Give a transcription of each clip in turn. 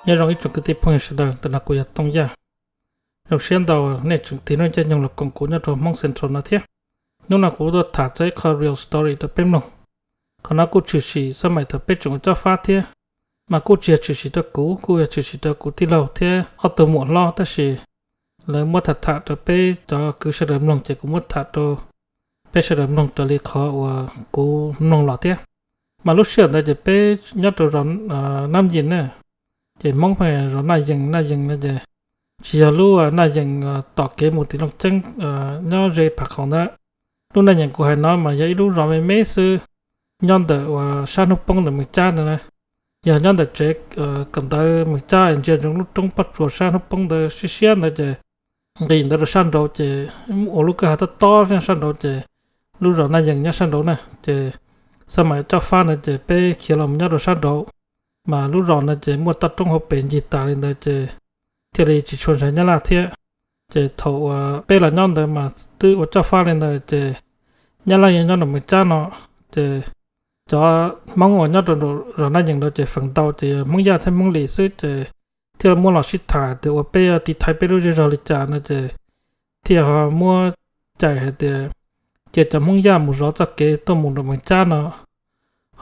Nyob zoo ib tsoom kwv tij phooj ywg sawv daws, ntawm no kuv yog Tooj Yaj. Zoo siab ntau nej tseem tig lub caij nyoog los koom kuv nyob rau Hmoob Central no thiab. Hnub no kuv tuaj tham txog ib qho real story rau peb mloog. Qhov no kuj tshwm sim xab maim thaum peb tseem ua cob fab thiab, mas kuj tsis yog tshwm sim rau kuv, kuj yog tshwm sim rau kuv tij laug thiab ob tug muam hlob, tab sis lawv muab tham tham rau peb cov kwv sawv daws mloog ces kuv muab tham rau peb sawv daws mloog raws li qhov uas kuv mloog los thiab. Mas lub sij hawm ntawd ces peb nyob rau zos Nab Yis na, ces Hmoob pheej zos Naj Yees, Naj Yees no ces tsis yog lub Naj Yees tom kev mus tim Looj Ceeb nyob ze Phav Qhaum ntawd. Lub Naj Yees kuv hais no mas yog ib lub zos me me xwb, nyob ntawm uas sab hnub poob ntawm Mees Cab ntawd na. Yog nyob ntawm tsev kawm ntawv Mees Cab ntsia ntsoov lub roob pob tsuas sab hnub poob ntawd siab siab ntawd ces nqis ntawd rau sab nraud ces ua lub kwj ha tob tob sab nraud ces lub zos Naj Yees nyob sab nraud na. Ces xab maim cob fab ntawd ces peb khiav los nyob rau sab nraud, mas lub zos ntawd ces muaj toj roob hauv pes ncig tas li ntawd ces thiaj li tsis tshua ntshai Nyab Laj thiab. Ces thaum uas peb los nyob ntawd mas twb ua cob fab li ntawd ces Nyab Laj yeej nyob rau Mees Cab no. Ces cov Hmoob uas nyob rau zos Naj Yees ntawd ces feem ntau ces Hmoob Yaj thiab Hmoob Lis xwb ces thiaj muab los sib tham tias ua peb tiv thaiv peb lub zej zog li cas no ces thiaj ho muab cais hais tias cia cov Hmoob Yaj mus zov txoj kev tuaj mus nram Mees Cab no,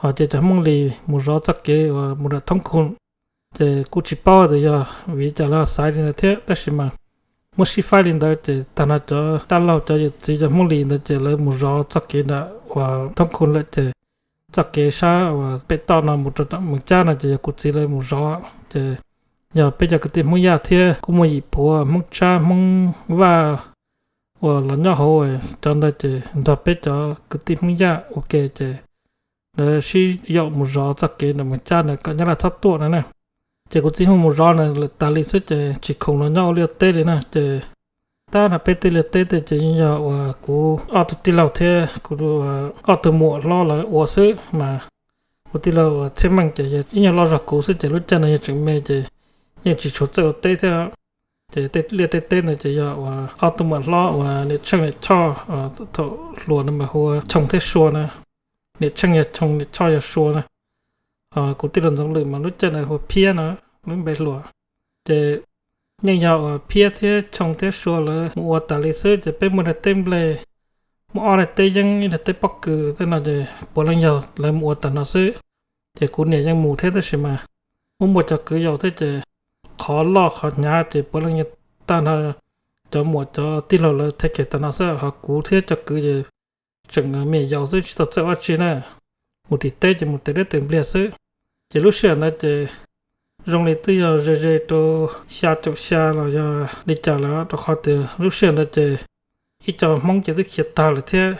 ho cia cov Hmoob Lis mus zov txoj kev uas mus nram Thoob Khu. Ces kuj tsis paub tias yog vim cas lawv xaiv li ntawd thiab, tab sis mas muab sib faib li ntawd ces tag no cov dab laug cov yawm txiv cov Hmoob Lis ntawd ces lawv mus zov txoj kev nram uas Thoob Khu lawm ces txoj kev sab uas pem toj no mus rau Mees Cab no ces yog kuv txiv lawv mus zov. Ces yog peb cov kwv tij Hmoob Yaj thiab kuj muaj yim phuav Hmoob Tshab Hmoob Vaj uas los nyob hauv cov ntawd ces nrog peb cov kwv tij Hmoob Yaj ua ke ces lawv sib yaum mus zov txoj kev nram Mees Cab ntawd kom Nyab Laj txhob tuaj no na. Ces kuv txiv hu mus zov na lawm tas li xwb ces tsis khoom los nyob ua liaj teb li na. Ces tab no peb tej liaj teb tej ces yeej yog uas kuv ob tug tij laug thiab kuv ob tug muam hlob lawv ua xwb mas kuv tij laug uas Txhiaj Meej ces ib nyuag loj zog kuv xwb ces lub caij no yog tseem me ces yeej tsis tshua txawj ua teb thiab. Ces tej liaj tej teb ntawd ces yog uas ob tug muam hlob uas niam Tsheej niam Choj, thaum hluas no mas hu ua Choo thiab Sua na. Niam Tsheej yog Choo, niam Choj yog Sua na. Kuv tij laug Ntxoov Lwm mas lub caij ntawd hu ua Phiab no, lub npe hluas. Ces yeej yog uas Phiab thiab Choo thiab Sua lawv mus ua tas li xwb ces peb muaj daim teb nplej, muaj ob daim teb yeeb ib daim teb pob kws tej no ces puav leej yog lawv mus ua tag no xwb. Ces kuv niam yeej mus thiab tab sis mas muaj muaj cov kwv yaus thiab ces qhov loj qhov hnyav ces puav leej yog tag nrho cov muam cov tij laug lawv thiaj khiav tag no xwb, ho kuv thiab cov kwv ces tseem me yaus xwb tsis tau txawj ua dab tsi na, mus tim teb ces mus tes deb tes npliag xwb. Ces lub sij hawm ntawd ces zoo li twb yog ze ze rau xya caum xya los yog li cas lawm, rau qhov tias lub sij hawm ntawd ces ib co Hmoob ces twb khiav tag lawm thiab,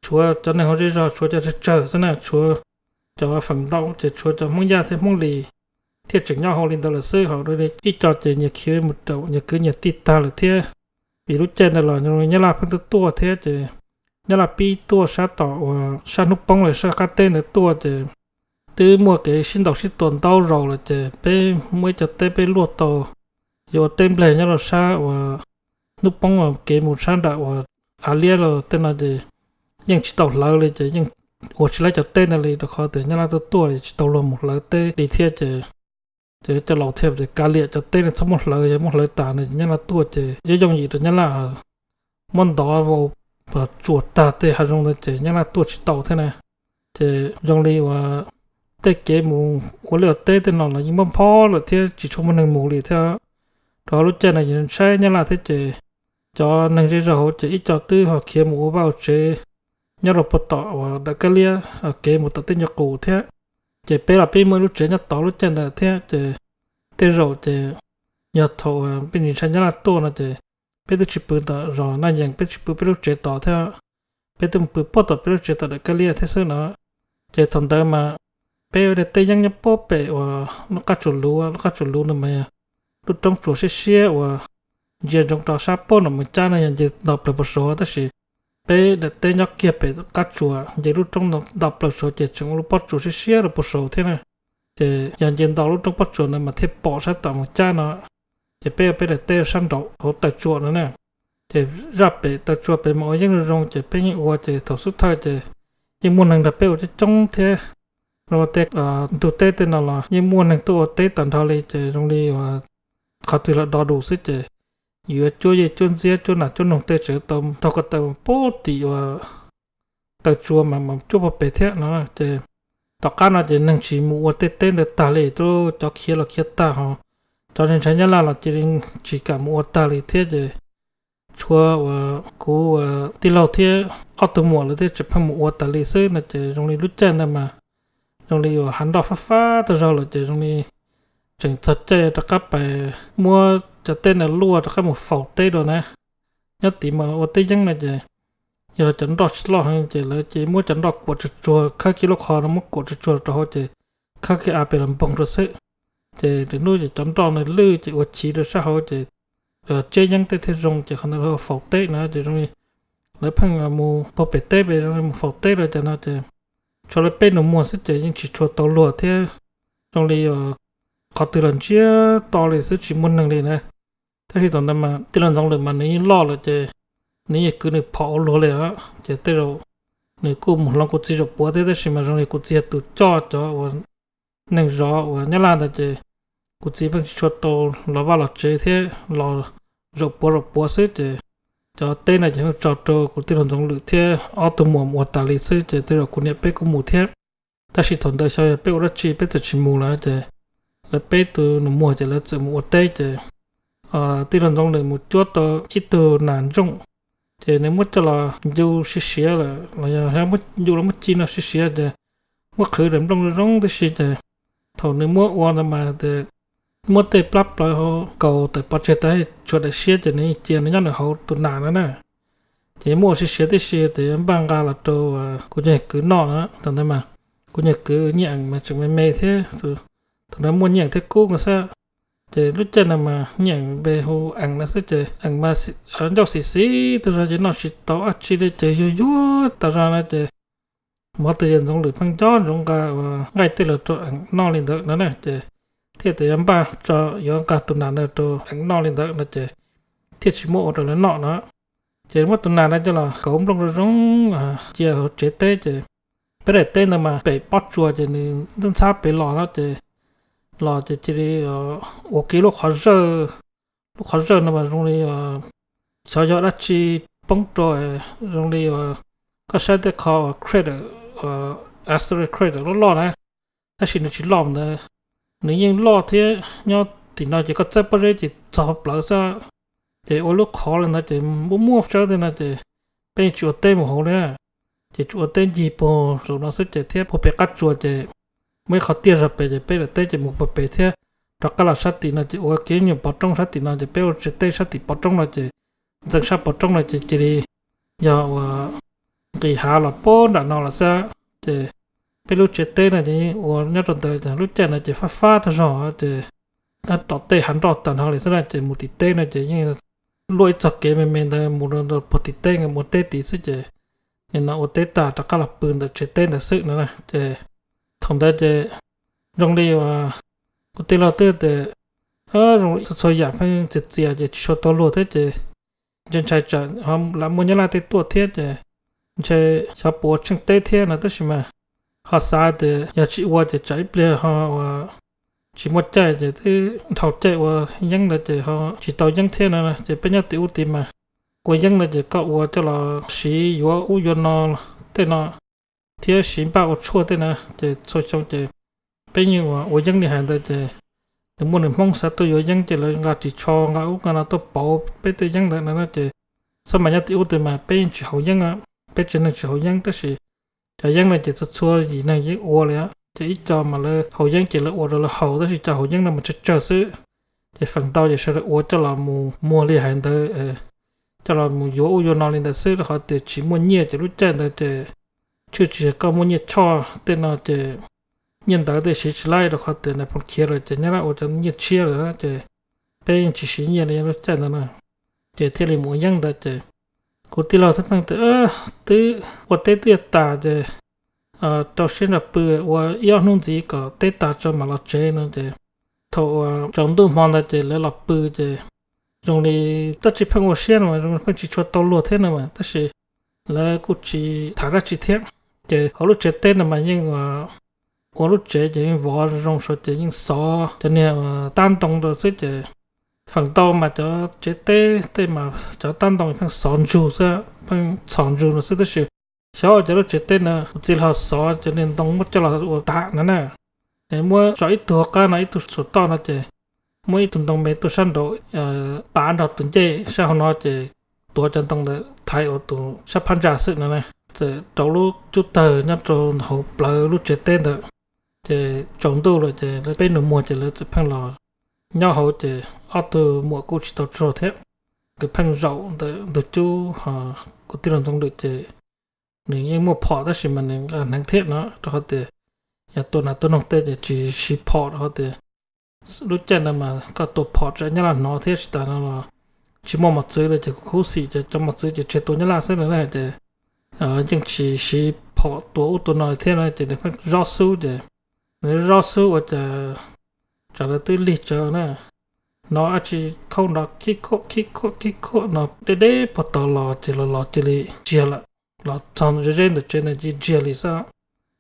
tshuav cov neeg hauv zej zog tshuav cov tsawg tsawg xwb na, tshuav cov feem ntau ces tshuav cov Hmoob Yaj thiab Hmoob Lis thiaj tseem nyob hauv li ntawd lawm xwb, ho ib co ces nyias khiav mus raum nyias kwv nyias tij tag lawm thiab. Vim lub caij ntawd los Nyab Laj pheej tuaj tuaj thiab ces Nyab Laj pib tuaj sab tom uas sab hnub poob lawm sab qab teb ntawd tuaj ces twb muaj kev sib ntaus sib tua ntau zaus lawm ces peb muaj ib co teb peb luaj tau, yuav ua teb nplej nyob rau sab uas hnub poob kev mus sab nram uas Av Liab los tej no ces yeej tsis tau hlawv li ces yeej ua tsis laib cov teb ntawd li, rau qhov tias Nyab Laj tuaj tuaj tsis tau luag mus hlawv teb li thiab ces, ces cov laus thiaj tias kav liam cov teb no txhob muab hlawv, yog muab hlawv tas no ces Nyab Laj tuaj ces yuav yooj yim rau Nyab Laj muab ntov vau tsuas tag tej hav zoov ntawd ces Nyab Laj tuaj tsis tau thiab na. Ces zoo li uas tej kev mus ua liaj ua teb tej no los yeej npab nphob lawm thiab tsis tshua muaj neeg mus li thiab. Rau lub caij no ces ntshai Nyab Laj thiab ces cov neeg zej zog hauv ces ib co twb ho khiav mus ua vaj ua tsev nyob rau puag tom uas dawm Kab Liab kev mus tom tej nyuag qus thiab. Ces peb los peb muaj ib lub tsev nyob tod lub caij ntawd thiab ces tej zaum ces yog thaum peb ntshai Nyab Laj tuaj no ces peb twb tsis pw tom zos Naj Yees, peb tsis pw peb lub tsev tod thiab, peb twb mus pw puag tom peb lub tsev tom dawm Kab Liab thiab xwb no. Ces thaum ntawd mas peb ua daim teb yeeb nyob puag pem uas lub qab tsuas luv, lub qab tsuas luv no mas lub roob tsuas siab siab uas ntsia ntsoov rau sab puag nram Mees Cab no yog nce nto plaws puag saud, tab sis peb daim teb nyob kiag pem qab tsuas nce lub roob nto plaws saud ces tseem ua lub pob tsuas siab siab rau puag saud thiab na. Ces yog nce nto lub roob pob tsuas ntawd mas thiaj pom sab tom Mees Cab no. Ces peb ua peb daim teb sab nraum hauv taw tsuas no na. Ces zaj pem taw tsuas pem mas ua yeeb zoo zoo ces peb yeej ua ces thaum xub thawj ces yeej muaj neeg nrog peb ua coob coob thiab. Ua teb, ntug teb tej no los yeej muaj neeg tuaj ua teb tag nrho li ces zoo li uas qhov twg los do dus xwb ces yuav cuab yej cuab ntxiab cuab nas cuab noog tej tseem tau ntaug ko taw pub tim uas taw tsua mas cuab puag pem thiab no ces tom qab no ces neeg tsis mus ua tej teb ntawd tag li, cov khiav los khiav tag ho cov ntshai nyab laj los cia li tsis kam mus ua tag li thiab ces tshuav uas kuv tij laug thiab ob tug muam lawv thiab tseem pheej mus ua tas li xwb no ces zoo li lub caij ntawd mas zoo li uas hav nroj fab fab tag zog lawm ces zoo li tseem txog caij rov qab pais muab cov teb ntawd luaj rov qab mus faus teb dua na. Nyob tid mas ua teb yeeb no ces yog cov nroj tsis loj heev ces lawv ces muab cov nroj kuam tsuag tsuag, khawb kiag lub qhov no muab kuam tsuag tsuag rau hauv ces khawb kiag av pem los npoog rau xwb. Ces lwm hnub ces cov nroj no lwj ces ua chiv rau sab hauv ces tseb yeeb tej thiaj zoo ces qhov ntawd faus teb no ces zoo li lawv pheej mus puag pem teb pem zoo li mus faus teb rau cov no ces tshuav lawv peb nus muag xwb ces yeej tsis tshua tau luag thiab. Zoo li qhov twg los ntsiag to li xwb tsis muaj neeg li na. Tab sis thaum ntawd mas tij laug Ntxoov Lwm mas nws yeej loj lawm ces nws yeej kwv nws phom ua luag li os ces tej zaum nws kuj mus hloov kuv txiv zaum puav thiab tab sis mas zoo li kuv txiv yog tus coj cov uas neeg zov uas nyab laj ntawd ces kuv txiv pheej tsis tshua tau los vaj los tsev thiab los zaum puav zaum puav xwb ces cov teb no ces pheej tso rau kuv tij laug Ntxoov Lwm thiab ob tug muam mus ua tas li xwb ces tej zaum kuv niam peb kuj mus thiab. Tab sis thaum ntawd xyov yog peb ua dab tsi peb txawm tsis mus lawm ces lawv peb tus nus muag ces lawv txawm mus ua teb ces tij laug Ntxoov Lwm mus cuab tau ib tug nas ntsooj ces nws muab coj los ncu siav siav lawm los yog ncu los muab ci no siav siav ces muab qhwv daim nplooj zoo zoo tib si ces thaum nws muab ua ntawd mas tias muab tej plab plawv hauv kaus tawm pov tseg tas tshuav daim siab ces nws cia nws nyob nws hauv tus nas no na. Ces muab ua siav siav tib si ces npaj nqa los rau kuv cov kwv noj na. Thaum ntawd mas kuv cov kwv Nyiaj Eem mas tseem me me thiab, thaum ntawd muaj Nyiaj Eem thiab Kub no xwb. Ces lub caij no mas Nyiaj Eem npe hu Eem no xwb ces Eem mas ncauj xim xim tag zog ces noj tsis tau dab tsi li ces yuag yuag tas zog no ces hmo twg ces Ntxoov Lwm pheej nco ntsoov nqa uas nqaij tej los rau Eem noj li ntawd no na ces thiaj tias yuav npaj tso yuav nqa tus nas ntawd rau Eem noj li ntawd no ces thiaj tsis muab ua rau lawv noj no. Ces muab tus nas no coj los kauv nplooj zoo zoo cia hauv tsev teb ces peb daim teb ntawd mas pem pob tsuas ces nws ntxhab ntxhab pem los no ces los ces cia li ua kiag lub qhov zawj. Lub qhov zawj no mas zoo li xyov yog dab tsi poob rau, zoo li koj saib tej qho crater, asteroid crater loj loj na, tab sis nws tsis loj ntawd. Nws yeej loj thiab nyob tim no ces koj txawb pob zeb ces txog plawv xwb. Ces ua lub qhov li ntawd ces muaj muaj tsawb tej no ces peb yeej tsis ua teb mus hauv li na. Ces tsuas ua teb ncig puag saum no xwb ces thiab puag pem qab tsuas ces muaj ib qhov tiaj zog pem ces peb daim teb ces mus puag pem thiab rov qab los sab tim no ces ua kiag nyuag pov roob sab tim no ces peb ua tsev teb sab tim pov roob no ces ntxeev sab pov roob no ces cia li yog uas nqis hav los puag nram no lawm xwb. Ces peb lub tsev teb no ces yeej ua nyob rau ntawd ces lub caij no ces fab fab tag zog ces tab tom tej hav nroj tag nrho li xwb na ces mus tim teb no ces yeej luaj ib txog kev me me ntawd mus rau puag tim teb, mus ua teb tid xwb ces nim no ua teb tag rov qab los pw ntawm tsev teb ntawd xwb no na. Ces thaum ntawd ces zoo li uas kuv tij laug twb tias zoo li txhua txhua yam pheej txias txias ces tsis tshua tau luag thiab ces ntshai ntshai tsam lam muaj nyab laj tej tuaj thiab ces ntshe xyov puas ua tsheej teb thiab no tab sis mas ho xav tias yog tsis ua ces tsam ib pliag ho uas tsis muaj caij ces twb dhau caij ua yeeb ntawd ces ho tsis tau yeeb thiab no ces peb nyob tim ub tid mas ua yeeb ntawd ces koj ua coj los siv yuav ub yuav no tej no thiab siv npaj ua tshuaj tej na ces txhua xyoo ces peb yeej ua yeeb li hais ntawd ces nws muaj nws Hmoob xav tuaj yuav yeeb ces lawv nqa ris tsho nqa ub nqa no tuaj pauv peb tej yeeb ntawd no ces txhob mas nyob tim ub tid mas peb yeej tsis haus yeeb, peb tsev neeg tsis haus yeeb tab sis cov yeeb no ces txhua txhua yim neeg yeej ua li ces ib co mas lawv haus yeeb ces lawv ua rau lawv haus tab sis cov haus yeeb no mas tsawg tsawg xwb. Ces feem ntau ces sawv daws ua coj los mus muag li hais ntawd, coj los mus yuav ub yuav no li ntawd xwb rau qhov tias tsis muaj nyiaj ces lub caij ntawd ces tshwj tsis yog koj muaj nyiaj choj tej no ces nyiaj ntawd tej siv tsis laib rau qhov tias nais phoo khiav lawm ces nyab laj ua cov nyiaj tshiab lawm ces peb yeej tsis siv nyiaj li lub caij ntawd na. Ces thiaj li mus ua yeeb ntawd ces kuv tij laug thiab pheej tias twb ua teb twb yuav tas ces rau siab nrog pw ua ib ob hnub ntxiv kom teb tas tso mam los tsev no ces thaum uas tsaus ntuj hmo ntawd ces lawv los pw ces zoo li dab tsi pheej ua siab no mas zoo li pheej tsis tshua tau luag thiab no mas tab sis lawv kuj tsis tham dab tsi thiab. Ces hauv lub tsev teb no mas yeej ua ua lub tsev ces yeej vov zoo saud ces yeej xov cov niag tab ntoo rau xwb ces feem ntau mas cov tsev teb tej mas cov tab ntoo pheej xov ntsug xwb, pheej txhos ntsug no xwb tab sis xyov ua cas lub tsev teb no kuv txiv ho xov cov niag ntoo muab coj los ua tam no na. Es muab tso ib tug hauv qab no ib tug saum toj no ces muab ib tug ntoo me tuaj sab nraud pav nrog tus ncej sab hauv no ces tuav cov ntoo ntawd thaiv ua tus sab phab ntsa xwb no na. Txawm rau lub cub tawg nyob rau hauv plawv lub tsev teb ntawd. Ces tsaus ntuj lawm ces lawv peb nus muag ces lawv txawm pheej los nyob hauv ces ob tug muam kuj tsis tau tsaug thiab. Nkawd pheej zaum ntawm ntug cub ho kuv tij laug Ntxoov Lwm ces nws yeej muaj phom tab sis mas nws nqa hneev thiab no rau qhov tias yog tua nas tua noog tej ces tsis siv phom rau qhov tias lub caij ntawd mas koj tua phom tsam Nyab Laj hnov thiab tsis tas no los tsis muaj mos txwv li ces kuv khuv xim ces cov mos txwv ces tseg tua Nyab Laj xwb no na ces yeej tsis siv phom tua ub tua no li thiab no ces nws pheej zob xub ces nws zob xub ua cas tsam lawv twb lig tsawv na, hnov dab tsi khaub nrov khib khuaj khib khuaj khib khuaj no deb deb puag tod los ces los los cia li ntsiag lawm, los txog ze zeb ntawm tsev ntawd cia li ntsiag li xwb.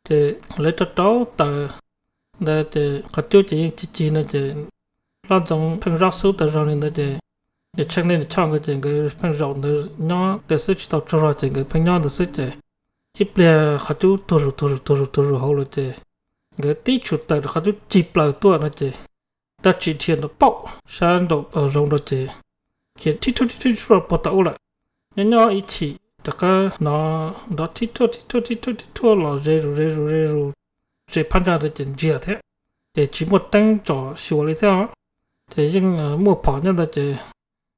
Ces lawv rau rau taws ntawd ces qhov cub ces yeej cig cig no ces Hlob Ntxoov pheej zob xub tas zog li ntawd ces nws tsheej nej nws choj nkawd ces nkawd pheej zaum ntawd nyob ntawd xwb tsis tau tsaug zog ces nkawd pheej nyob ntawd xwb ces ib pliag qhov cub tuag zus tuag zus tuag zus tuag zus hauv lawm ces nkawd tib tshum taws rau qhov cub cig plaws tuaj no ces dab tsi dhia ntawd paum sab nraum zoov rau ces khiav thib thuaj thib thuaj puag tom ub lawm. Nyob nyob ib chim rov qab hnov nrov thib thuaj thib thuaj thib thuaj thib thuaj los ze zus ze zus ze zus, tsev phab ntsa ntawd ces ntsiag thiab, ces tsis muaj teeb tsom xyuas li thiab os. Ces yeej muaj phom nyob ntawd ces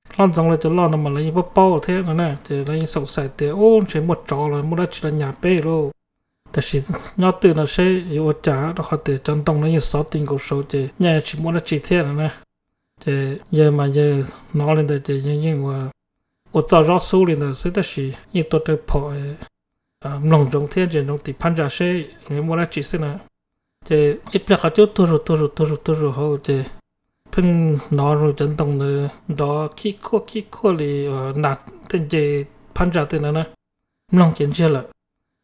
Hlob Ntxoov lawv cov loj no mas lawv yeej paub paub thiab no na ces lawv yeej xoom xais tias ub ntshe muaj tsov los muaj dab tsi los nyas peb lauj. Tam sim nyob twj no seb yuav ua cas rau qhov tias cov ntoo no yeej xov ti nkaus saud ces nyaj tsis muaj dab tsi thiab no na. Ces yawg mas yawg hnov li ntawd ces yawg yeej ua txoj zob xub li ntawd xwb tab sis yeej tua raws phom mloog ntsoov thiab ntsia ntsoov tim phab ntsa seb yuav muaj dab tsi xwb na. Ces ib pliag qhov cub tuag zus tuag zus tuag zus tuag zus hauv ces pheej hnov cov ntoo ntawd nrov khib khuaj khib khuaj li nas tej nce phab ntsa tej ntawd na, mloog ces ntsiag lawm.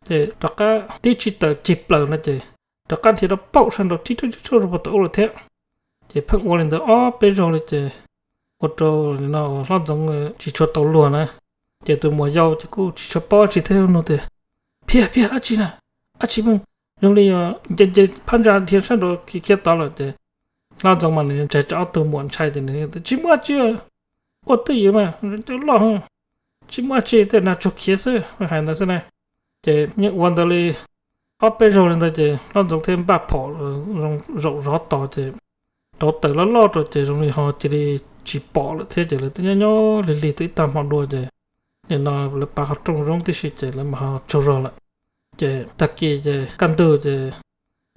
Ces rov qab tib tsib taws cig plaws no ces rov qab dhia rau paum sab nraud thib thuaj thib thuaj rau puag tom ub lawm thiab. Ces pheej ua li ntawd ob peb zaug li ces ua rau no Hlob Ntxoov tsis tshua tau luag na. Ces tus muam yau ces kuj tsis tshua paub dab tsi thiab nug tias, Phiaj, phiaj, dab tsi na? Dab tsi mas zoo li nce nce phab ntsa dhia sab nraud khiav khiav tod lawm? Ces Hlob Ntxoov mas nws ntshai tsam ob tug muam ntshai ces nws tias, Tsis muaj dab tsi, ua twj ywm mas, loj, tsis muaj dab tsi, tej nas tsuag khiav xwb, hais ntawd xwb na. Ces yeej ua ntawd li ob peb zaug li ntawd ces Hlob Ntxoov thiaj npaj phom zaum zov tos ces rauv taws loj loj rau ces zoo li ho cia li tsis pom lawm thiab ces lawv twb nyob nyob lig lig tau ib tag hmo dua ces nim no lawv pav qhov rooj zoo tib si ces lawv mas ho tsaug zog lawm. Ces tag kis ces kaj ntug ces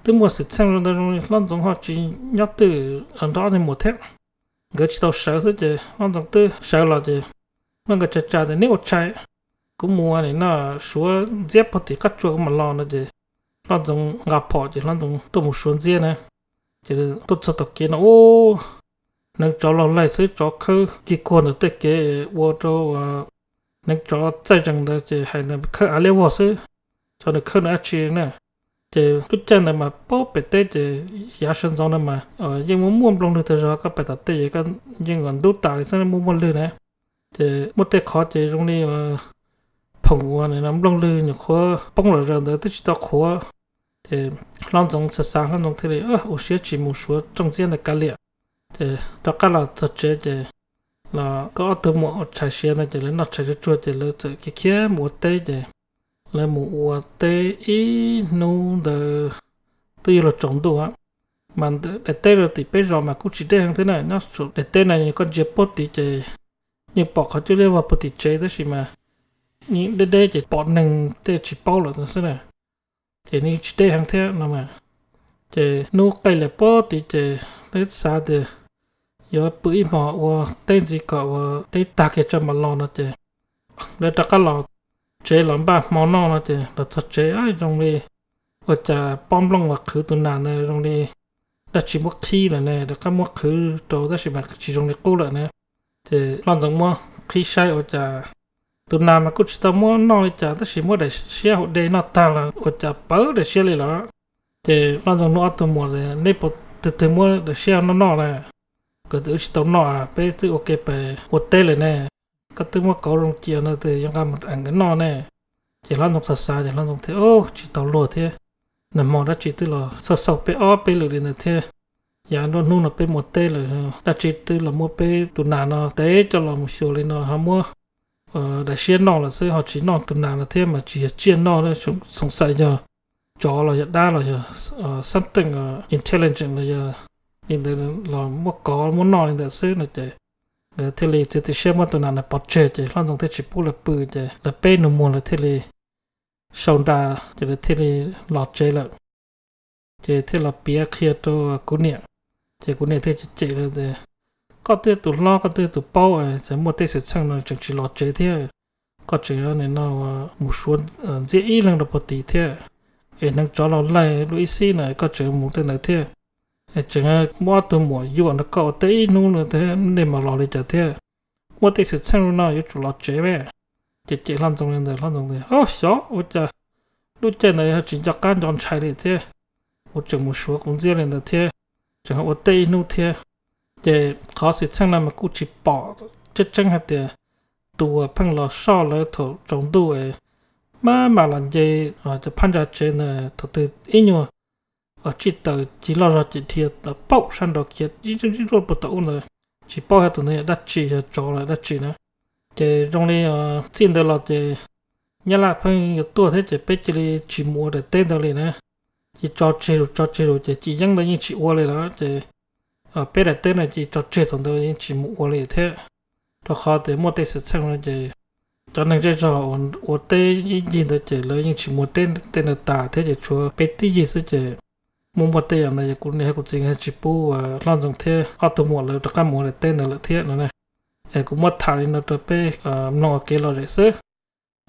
twb muaj xwm txheej zoo ntawd zoo li Hlob Ntxoov ho tsis nyob twj nrog ob niag muam thiab, nkawd tsis tau sawv xwb ces Hlob Ntxoov twb sawv los ces muab nkawd tsa tsa tias, Neb ua tshais, kuv mus ua nim no suav ntxiab puag tim qab tsua kuv mam los no ces Hlob Ntxoov nqa phom ces Hlob Ntxoov tuaj mus suav ntxiab na. Ces tuaj txog tom kev no ub, hneev tsov los laig xwb, tsov khawb kig kuag ntawm tej kev ua rau hneev tsov txaij zees ntawd ces hais ntawd khawb av liab vog xwb, xyov nws khawb nws dab tsi na. Ces lub caij ntawd mas pab pem teb ces yav sawv ntxov ntawd mas yeej muaj muaj nplooj lwg tag zog, koj pais tom tej yeej ntub tas li xwb muaj muaj lwg na. Ces muaj tej qhov ces zoo li phoom ua nplooj lwg nyuam qhuav poob los zaws ntawd twb tsis tau qhuav. Ces Hlob Ntxoov xav xav Hlob Ntxoov thiaj li ua siab tsis mus suav rooj ntxiab ntawd kav liam. Ces rov qab los txog tsev ces los koj ob tug muam ua tshais siav ntawd ces lawv noj tshais tsuag tsuag ces lawv txawm khiav khiav mus ua teb ces lawv mus ua teb ib hnub ntawd twb yuav luag tsaus ntuj. Mas daim teb rau tim peb zos mas kuj tsis deb heev thiab na, nyob daim teb no koj ntsia puag tid ces yeej pom qhov cub liab vog puag tim tsev tab sis mas yeej deb deb ces pom neeg tej tsis paub lawm xwb na. Ces nws tsis deb heev thiab no mas. Ces hnub qaij liam puag tid ces lawv xav tias yuav pw ib hmos ua teb ntxiv kom ua teb tag kiag tso mam los no ces lawv rov qab los tsev los npaj hmo noj no ces los txog tsev zoo li ua cas pob nplooj uas qhwv tus nas ntawd zoo li dab tsi muab qhib lawm ne, rov qab muab qhwv rau tab sis mas tsis zoo li qub lawm na. Ces Hlob Ntxoov muab qhib saib ua cas tus nas mas kuj tsis tau muab noj li cas tab sis muab daim siab hauv de noj tag los ua cas pawv daim siab li lawm. Ces Hlob Ntxoo nug ob tug muam tias, Neb puas, twg twg muab daim siab noj noj na? Nkawd tias, Wb tsis tau noj, peb twb ua ke pes ua teb lawm ne. Koj twb muab kauv zoo cia no, twb yuav nqa mus eev nkawd noj ne. Ces Hlob Ntxoo xav xav ces Hlob Ntxoo thiaj, Ub, tsis tau luag thiab. Nag hmo dab tsi twb los xauj xauj peb ob peb lwm li ntawd thiab. Yav nruab hnub no peb mus ua teb lawm, dab tsi twb los muab peb tus nas no tev coj los mus xyuas li no, ho muab daim siab noj lawm xwb, ho tsis noj tus nas no thiab mas tsis yog tsiaj noj, xoom xaim yog tsov los yog dab los yog something intelligent los yog li ntawd los muab kov muab noj li ntawd xwb no. Ces nkawd thiaj li txiav txim siab muab tus nas no pov tseg, ces Hlob Ntxoo thiaj tsis pub lawv pw, ces lawv peb nus muag lawv thiaj li sau nra, ces lawv thiaj li los tsev lawm. Ces thiaj los piav qhia rau kuv niam, ces kuv niam thiaj cem lawv tias, Koj twb yog tus hlob, koj twb yog tus paub, ces muaj tej xwm txheej no tseem tsis los tsev thiab. Koj tseem nim no mus suav ntxiab ib leeg rau puag tid thiab, es hneev tsov los laig lub ib xib na koj tseem mus tej ntawd thiab. Es tseem muab ob tug muam yuam nrog koj ua teb ib hnub no, nej mam los li cas thiab? Muaj tej xwm txheej li no yuav tsum los tsev mas. Ces cem Hlob Ntxoo li ntawd, Hlob Ntxoo tias, Au xyov, ua cas lub caij ntawd ho tsis nco qab nco ntshai li thiab, kuv tseem mus suav kuv ntxiab li ntawd thiab, tseem ua teb ib hnub thiab. Ces qhov xwm txheej no mas kuj tsis pom tseeb tseeb hais tias tus uas pheej los soj lawv thaum tsaus ntuj maj mam los nce cov phab ntsa tsev ntawd, thaum twg ib nyuag tsij taws ci loj zog ces dhia paum sab nraud khiav ib zuj ib zuaj puag tom ub ntawd. Tsis paub hais tus ntawd yog dab tsi, yog tsov los dab tsi na. Ces zoo li txij ntawd los ces Nyab Laj pheej yuav tuaj thiab ces peb cia li tsis mus ua daim teb ntawd li na. Ces tso tseg zus tso tseg zus ces ci yeeb ntawd yeej tsis ua li lawm ces peb daim teb no ces tso tseg thaum ntawd yeej tsis mus ua li thiab. Rau qhov tias muaj tej xwm txheej no ces cov neeg zej zog ua teb ib ncig ntawd ces lawv yeej tsis mus ua teb tej ntawd tas thiab ces tshuav peb tib yig xwb ces muaj muaj tej yam ntawd ces kuv niam thiab kuv txiv nkawd tsis pub Hlob Ntxoo thiab ob tug muam lawv rov qab mus ua daim teb ntawd lawm thiab no na. Es kuv muab tham li no rau peb mloog ua kev lom zem xwb.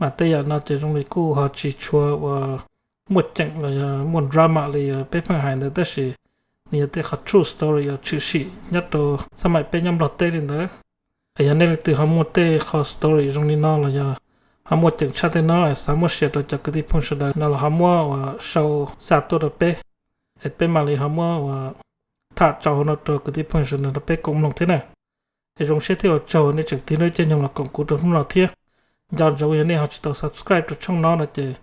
Mas tej yam no ces zoo li kuj ho tsis tshua ua muaj ceem los yog muaj drama li peb pheej hais ntawd tab sis nws yog tej qhov true story uas tshwm sim nyob rau xab maim peb nyob Nplog teb li ntawd. Es yog nej leej twg ho muaj tej qhov story zoo li no los yog ho muaj ceem tshaj tej no xav muab share rau cov kwv tij phooj sawv daws no los ho muab ua sau xa tuaj rau peb, es peb mam li ho muab ua tham tso hauv no rau kwv tij phooj sawv daws rau peb koom mloog thiab na. Es zoo siab thiab ua tsaug nej tseem tig lub caij nyoog los koom kuv rau hnub no thiab. Nco ntsoov yog nej ho tsis tau subscribe rau channel no no ces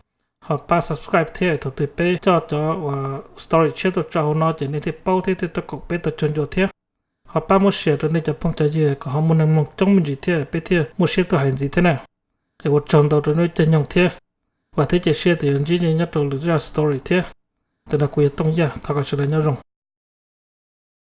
ho pab subscribe thiab thaum twg peb coj cov uas story tshiab tuaj tso hauv no ces nej thiaj paub thiab thiaj tuaj koom peb tau cuag ncua thiab. Ho pab muab share rau nej cov phooj cov ywg kom ho muaj neeg mloog coob me ntsis thiab peb thiaj muaj siab tuaj hais ntxiv thiab na. Es ua tsaug ntau rau nej caij nyoog thiab. Vam thiab cia siab tias yuav ntsib nej nyob rau lwm zaj story thiab. Ntawm no kuv yog Tooj Yaj, thov kom sawv daws nyob zoo.